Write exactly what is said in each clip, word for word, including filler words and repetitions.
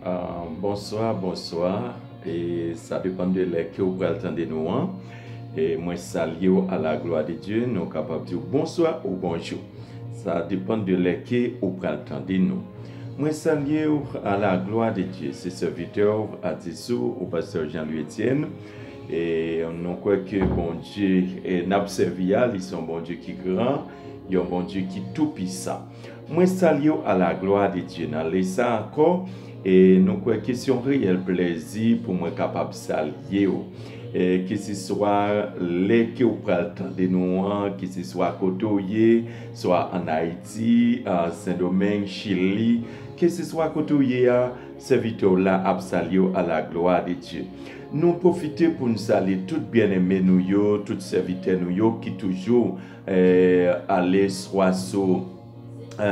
Ah, bonswa, bonswa. E sa depann de lè ke ou pral tande nou an. E mwen salye w à la gloire de Dieu. Nou kapab di w bonswa ou bonjou. Sa depann de lè ke ou pral tande nou. Mwen salye w à la gloire de Dieu. Se sèvitè w, Adisou, ou pastè Jean Louis Etienne. E nou kwè ke Bondye, e, n ap sèvi a, li se yon Bondye ki gran, yon Bondye ki toupisan. Mwen salye w à la gloire de Dieu. Nan lè sa ankò, e nou kwè ke se yon reyèl plèzi pou mwen kapab salye w. E keseswa lè ke w pral tande nou an, keseswa kote w ye, swa ann Ayiti, a, Sendomeng, Chili, keseswa kote w ye a, sèvitè w la ap salye w à la gloire de Dieu. Nou pwofite pou n salye tout byeneme nou yo, tout sèvitè nou yo ki toujou, e, ale swa sou, e,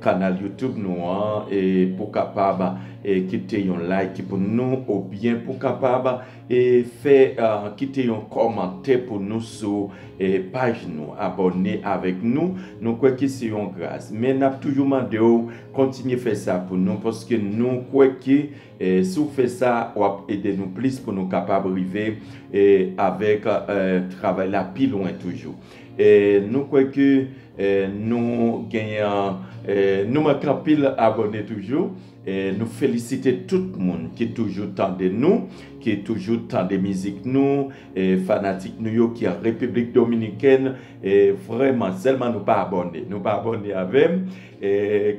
kanal YouTube nou an, e pou kapab, e, kite yon like pou nou, oubyen pou kapab, e, fè, e, kite yon kòmantè pou nou sou, e, paj nou, abòne avèk nou. Nou kwè ke se yon gras. Men n ap toujou mande w kontinye fè sa pou nou, paske nou kwè ke, e, si w fè sa, w ap ede nou plis pou nou kapab rive, e, avèk, e, travay la pi lwen toujou. E, nou kwè ke, e, nou genyen, e, nou manke anpil abòne toujou. E, nou felisite tout moun ki toujou tande nou, ki toujou tande mizik nou, e, fanatik nou yo ki an Repiblik Dominikèn. E, vrèman, sèlman nou pa abòne. Nou pa abòne avè m, e,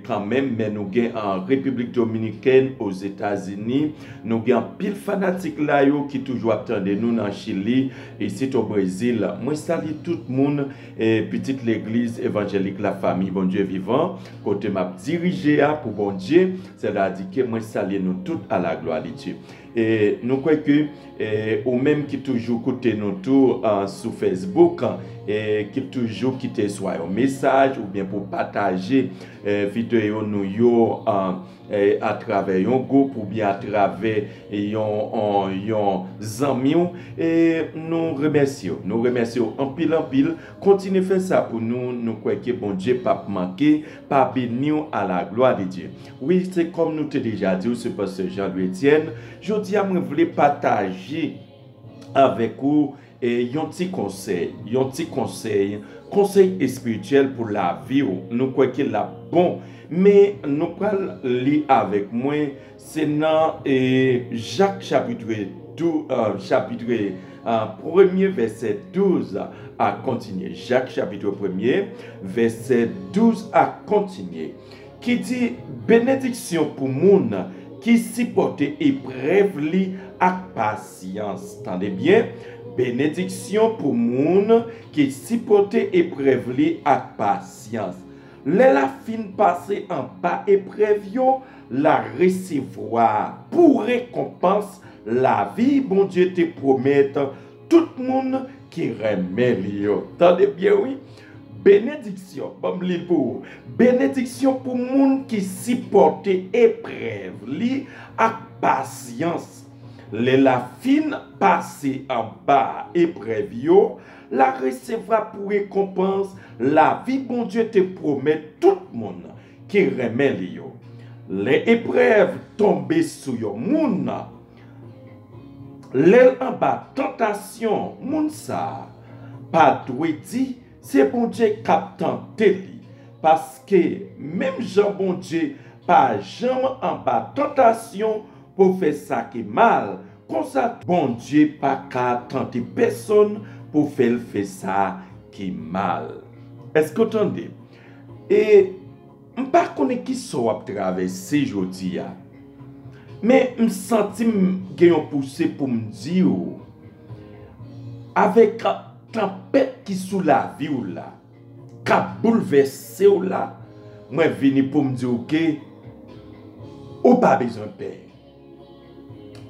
kanmenm, men nou gen an Repiblik Dominikèn, Ozetazini. Nou gen anpil fanatik la yo ki toujou ap tande nou nan Chili, isit o Brezil. Mwen salye tout moun, e, pitit legliz evanjelik Lafanmi Bondye Vivan, kote m ap dirije a pou Bondye, sètadi ke mwen salye nou tout à la gloire de Dieu. E nou kwè ke, e, ou menm ki toujou koute nou tou, a, sou Facebook, e ki toujou kite swa yon mesaj oubyen pou pataje, e, videyo nou yo, a, e, atravè yon gwoup oubyen atravè yon, yon, yon zanmi w, e nou remèsye w. Nou remèsye w anpil, anpil. Kontinye fè sa pou nou. Nou kwè ke Bondye p ap manke pa beni w à la gloire de Dieu. Wi, se kòm nou te deja di w, se pastè Jean Louis Etienne. Jodi a, mwen vle pataje avèk ou, e, yon ti konsèy, yon ti konsèy, konsèy espirityèl pou lavi w. Nou kwè ke l ap bon, men nou pral li avèk mwen, se nan, e, Jak chapit dou-, e, chapit, e, premye vèsè douz a kontinye. Jak chapit premye, vèsè douz a kontinye. Ki di, benediksyon pou moun ki sipòte eprèv li ak pasyans. Tande byen, benediksyon pou moun ki sipòte eprèv li ak pasyans. Lè l a fin pase anba eprèv yo, l a resevwa pou rekonpans lavi Bondye te pwomèt tout moun ki renmen li yo. Tande byen, wi. Benediksyon, ban m li l pou ou. Benediksyon pou moun ki sipòte eprèv li ak pasyans. Lè l a fin pase anba eprèv yo, l a resevwa pou rekonpans lavi Bondye te pwomèt tout moun ki renmen li yo. Lè eprèv tonbe sou yon moun, lè l anba tantasyon, moun sa a pa dwe di se Bondye k ap tante li, paske menm jan Bondye pa janm anba tantasyon pou fè sa ki mal, konsa tou Bondye pa ka tante pèsonn pou fè l fè sa ki mal. Èske w tande? E m pa konnen ki sa w ap travèse jodi a, men m santi m gen yon pouse pou m di w, avèk tanpèt ki sou lavi w la, k ap boulvèse w la, mwen vini pou m di w ke ou pa bezwen pè.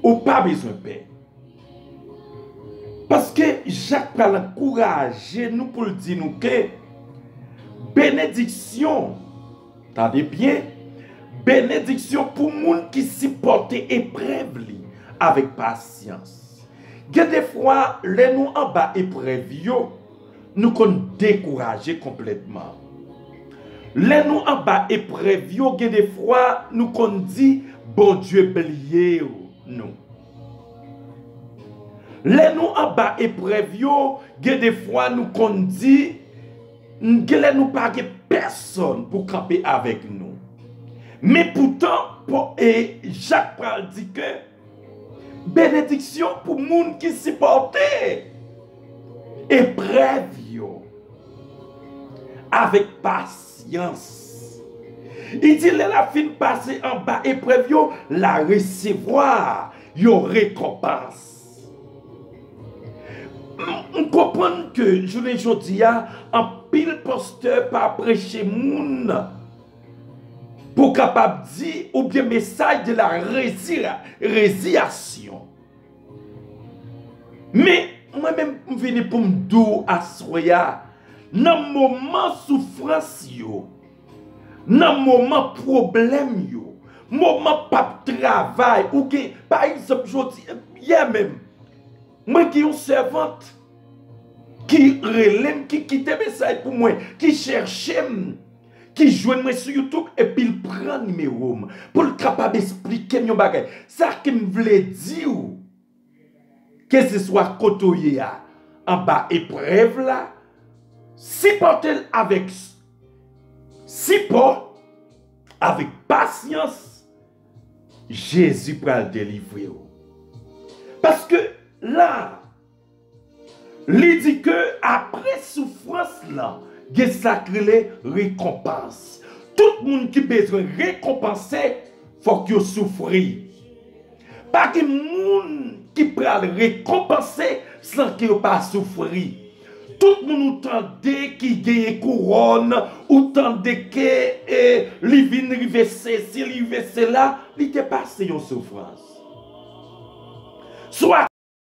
Ou pa bezwen pè. Paske Jak pral ankouraje nou pou l di nou ke benediksyon, tande byen, benediksyon pou moun ki sipòte eprèv li avèk pasyans. Gen defwa, lè nou anba eprèv yo, nou konn dekouraje konplètman. Lè nou anba eprèv yo, gen defwa, nou konn di, Bondye bliye nou. Lè nou anba eprèv yo, gen de fwa nou konn di, gen lè nou pa gen pèsonn pou kanpe avèk nou. Men poutan, Pò- e Jak pral di ke benediksyon pou moun ki sipòte eprèv yo avèk pasyans. Li di, lè l ap fin pase anba eprèv yo, l a resevwa yon rekonpans. M, m konprann ke jounen jodi a, anpil pastè pa preche moun pou kapab di, oubyen mesaj de la rezi-, reziyasyon. Men, mwen menm, m vini pou m di w aswè a, nan moman soufrans yo, nan moman pwoblèm yo, moman p ap travay, ou gen, pa egzanp, jodi, yè menm, mwen gen yon sèvant ki rele m, ki kite mesaj pou mwen, ki chèche m, ki jwenn mwen sou YouTube, epi l pran nimewo m pou l kapab esplike m yon bagay. Sa ke m vle di w, keseswa kote w ye a, anba eprèv la, sipòte l avèk s-, sipò, avèk pasyans, Jezi pral delivre w. Paske la, li di ke apre soufrans lan, gen sa k rele rekonpans. Tout moun ki bezwen rekonpanse, fòk yo soufri. Pa gen moun ki pral rekonpanse san ke yo pa soufri. Tout moun ou tande ki genyen kouwòn, ou tande ke, e, li vin rive sesi, li rive sela, li te pase yon soufrans. Swa